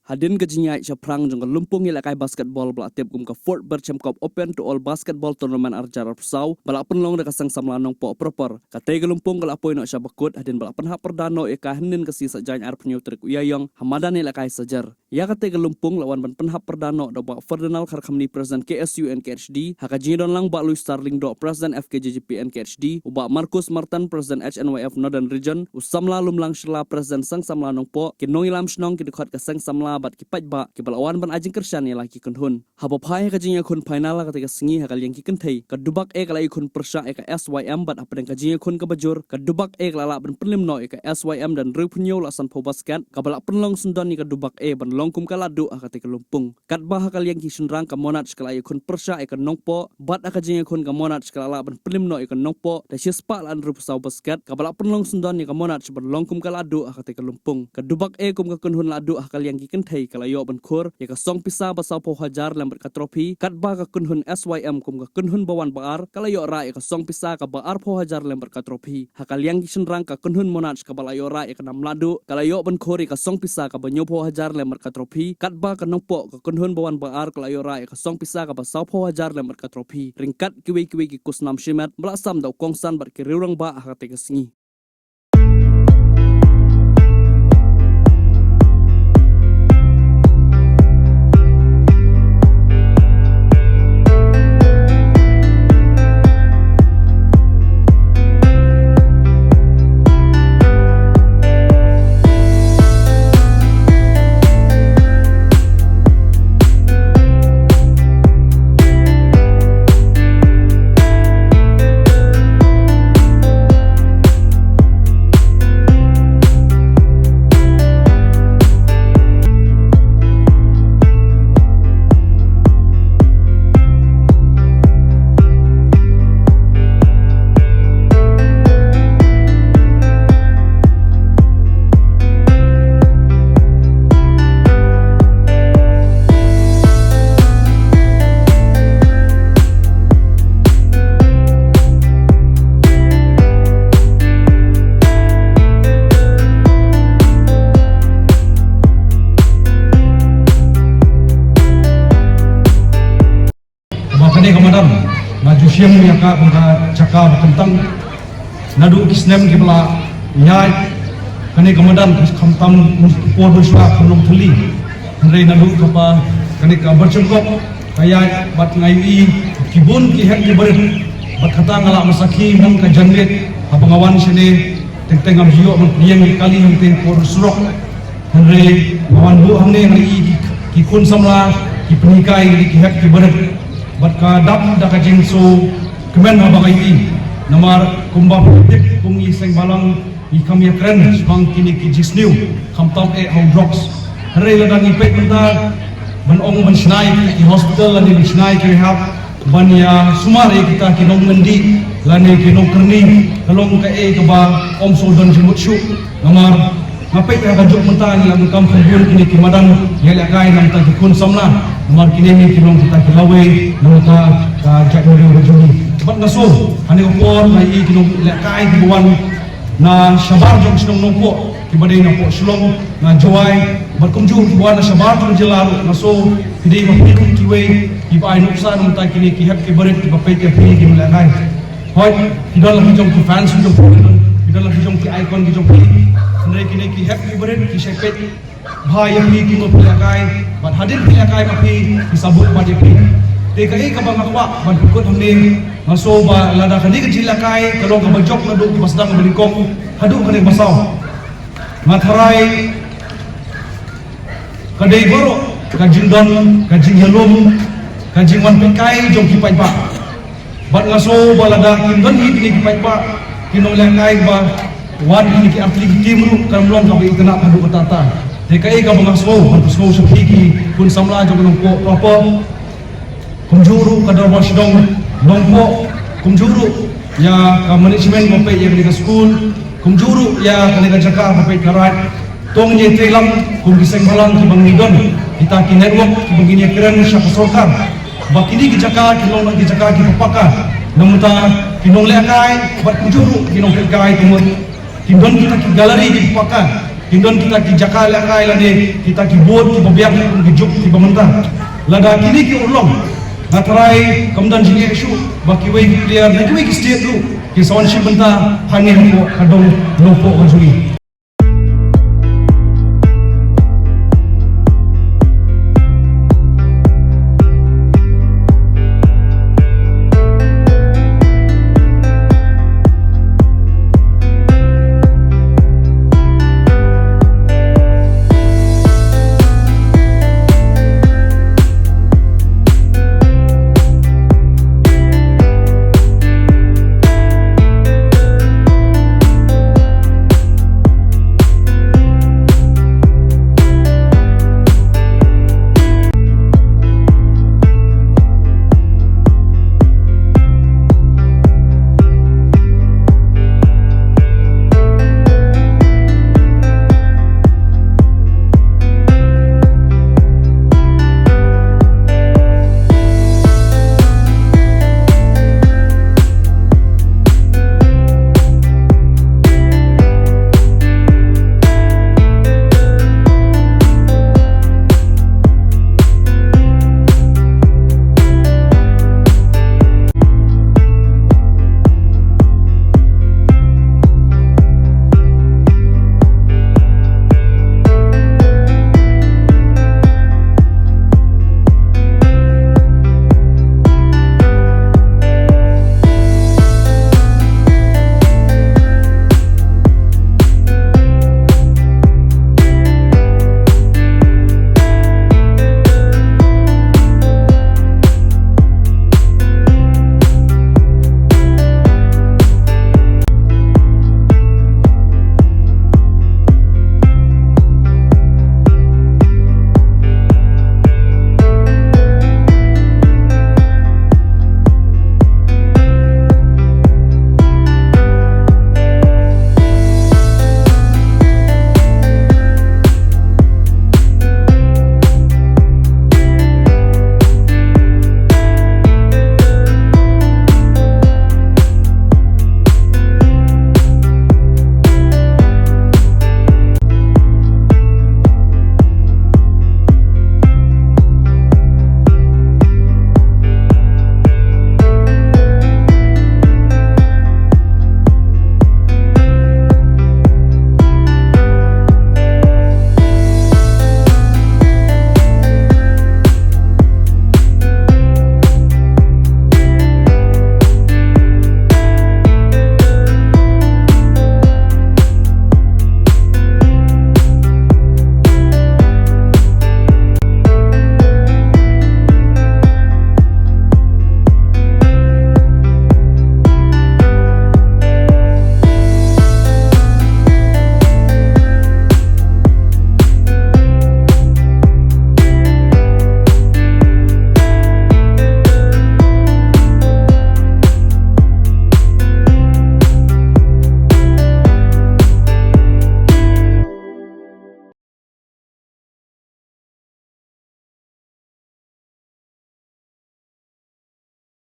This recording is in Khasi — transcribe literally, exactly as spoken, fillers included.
Hadien ka jingïaid shaphrang jong ka lympung ïalehkai basketball ba la tip kum ka Fort Berchemkop Open to All Basketball Tournament ar hajar arphew saw ba la pynlong da ka Seng Samla Nongpoh Proper. Katei ka lympung ka la poi noh sha bakut hadien ba la pynhap pyrda noh ïa ka hynnin ka sngi Saitjaiñ arphew hynñiew tarik u Ïaïong ha madan ïalehkai Sajer. Ïa katei ka lympung la wan ban pynhap pyrda noh da u Bah Ferdinand Kharkhamni, President K S U N K H D, ha ka jingdon lang Bah Louis Star Lyngdoh, President F K J J P N K H D, u Bah Marcus Martan, President H N Y F Northern Region, u Samla Lumlang Shylla, President Seng Samla Nongpoh, ki nongïalam shnong, ki dkhot ka Seng Samla bad ki paidbah kiba la wan ban ai jingkyrshan ïa la ki kynhun. Haba phai ha ka jingïakhun final ha katei ka sngi ha ka liang ki kynthei, ka Dubak A ka la ïakhun pyrshah ïa ka S Y M bad hapdeng ka jingïakhun kaba jur, ka Dubak A ka la lah ban pynlem noh ïa ka S Y M da hynriewphew hynñiew la sanphew basket, kaba la pynlong syndon ïa ka Dubak A ban long kum ka lahduh ha katei ka lympung. Katba ha ka liang ki shynrang ka Monarch ka la ïakhun pyrshah ïa ka Nongpoh, bad ha ka jingïakhun ka Monarch ka la lah ban pynlem noh ïa ka Nongpoh da shispah la hynriewphew saw basket, kaba la pynlong syndon ïa ka Monarch ban long kum ka lahduh ha katei ka lympung. Ka Dubak A kum ka kynhun lahduh ha ka liang ki kynthei ka la ïoh ban khur ïa ka song pisa ba sawphew hajar lem bad ka trophy, katba ka kynhun S Y M kum ka kynhun ba wan ba ar ka la ïoh rah ïa ka song pisa kaba arphew hajar lem bad ka trophy. Ha ka liang ki shynrang ka kynhun Monarch kaba la ïoh rah ïa ka nam lahduh ka la ïoh ban khur ïa ka song pisa kaba hynñiewphew hajar lem bad ka trophy, katba ka Nongpoh ka kynhun ba wan ba ar ka la ïoh rah ïa ka song pisa kaba sawphew hajar lem bad ka trophy. Ryngkat kiwei kiwei ki khusnam shimet ba la sam da u kongsan bad ki riew rangbah ha katei ka sngi. Ba kane ka madan nga ju shem ïa ka kum ka jaka ba kyntang. Naduh ki snem kiba la ïaid kane ka madan, khamtam ki por mynshuwa kam long thylli. Hynrei naduh kaba kane ka Berchemkop ka ïaid bad nga ïohi ki bun ki heh ki barit. Bad kata nga lah ban sakhi man ka janmiet haba nga wan shane, teng teng ngam ju ïoh ban pdiang ïa kali hangtei por surok. Hynrei nga wan buh hangne nga ïohi ki, ki khun samla ki pynhikai ïa ki heh ki barit. Bad ka dap da ka jingsngewkmen haba nga ïohi. Namar kumba phi tip, kum ngi seng balang ngi kam ïakren shaphang kine ki jingsniew, khamtam eh ha u drugs. Hynrei lada ngi peit mynta ban ong ban shna ïa ki hospital lane ban shna ïa ki rehab, ban ïa sumar ïa kita ki nongmyndih lane ki nongkyrni, ka long kaei kaba ym shu don jingmut shuh. Namar nga peit ha ka juk mynta ngi la donkam kham bun kine ki madan ïalehkai na bynta ki khun samla. Namar kine hi ki long kita ki lawei na bynta ka jaitbynriew ka jong ngi. Bad nga sngew ha kane ka por nga ïohi ki nonglehkai kiba wan na shabar jong shnong Nongpoh, kiba dei na Pohshillong, na Jowai, bad kumjuh kiba wan na shabar jong jylla ruh. Nga sngew phi dei ma phi kum kiwei kiba ai nuksa na bynta kine ki heh ki barit kiba peit ïa phi ki nonglehkai. Hooid, ki don la ki jong ki fans ki jong phi, ki don la ki jong ki icon ki jong phi. Hynrei kine ki heh ki barit ki shait peit bha ïa phi ki nongpynlehkai, bad hadien pynlehkai ma phi ki sa bud bad ïa phi. Te kaei kaba nga kwah ban pynkut hangne, nga sngew ba lada kane ka jingïalehkai ka long kaba jop naduh kaba sdang ba nyngkong haduh kane kaba saw. Nga tharai ka dei baroh ka jingdon, ka jingïalum, ka jingwan pynkai jong ki paidbah. Bad nga sngew ba lada kim don hi kine ki paidbah, ki nonglehkai ba wan kine ki athlete ki team ruh kan long kaba itynnad haduh katta katta. Te kaei kaba nga sngew, ban pynsngew sha phi ki khun samla jong ka Nongpoh proper, kumjuh ruh ka Dorbar Shnong Nongpoh, kumjuh ruh ïa ka management ba peit ïa kane ka skul, kumjuh ruh ïa kane ka jaka ba peit ka Raid. To ngin ïa trei lang kum ki seng balang kiba ngi don kita ki network kiba ngin ïa kren sha ka sorkar ba kine ki jaka ki long ki jaka kiba paka. Na bynta ki nonglehkai bad kumjuh ruh ki nongpynlehkai, kumjuh ki don kita ki gallery kiba paka. Kin don kita ki jaka lehkai lane kita ki booth kiba biang kum ki juk kiba mynta. Lada kine ki urlong, nga tharai kam don jingeh shuh ba kiwei ki player na kiwei ki state ruh kin sa wan shim bynta hangne hapoh ka dong Longpoh ka jong ngi.